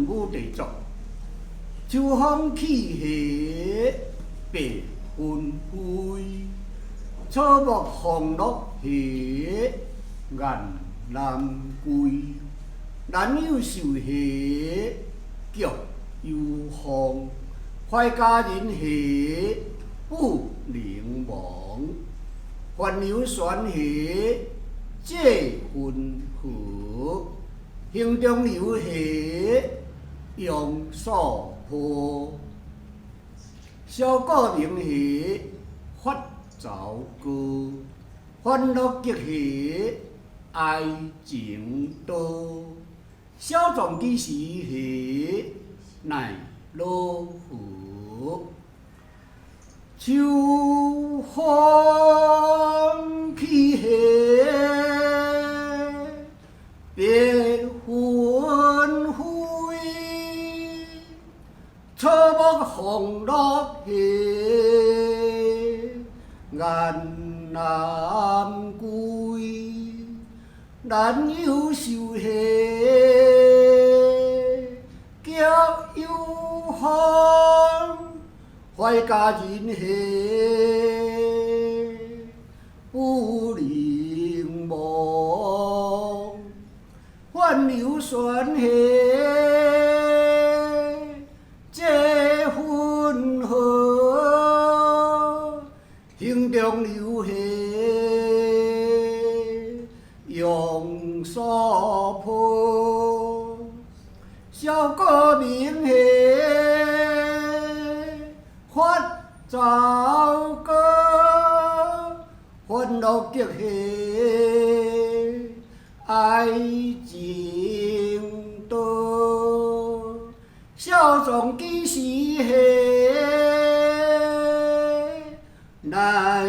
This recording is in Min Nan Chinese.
武地作，秋風起夏白雲飛，草木紅落夏雁南歸，蘭有秀夏菊幽芳，懷佳人夏不能忘，范流旋夏這分河，興中流夏楊素坡，蕭國明夏發糟糕，歡樂極夏哀情多，小壯幾時夏奈老何。秋風起夏，白雲飛，草木紅落夏，雁南歸，蘭有秀夏，菊幽芳，懷佳人夏，不能忘，范流旋夏，這分河，興中流夏，楊素坡，蕭國明夏，發糟糕，歡樂極夏，哀情多，小壯幾時夏，奈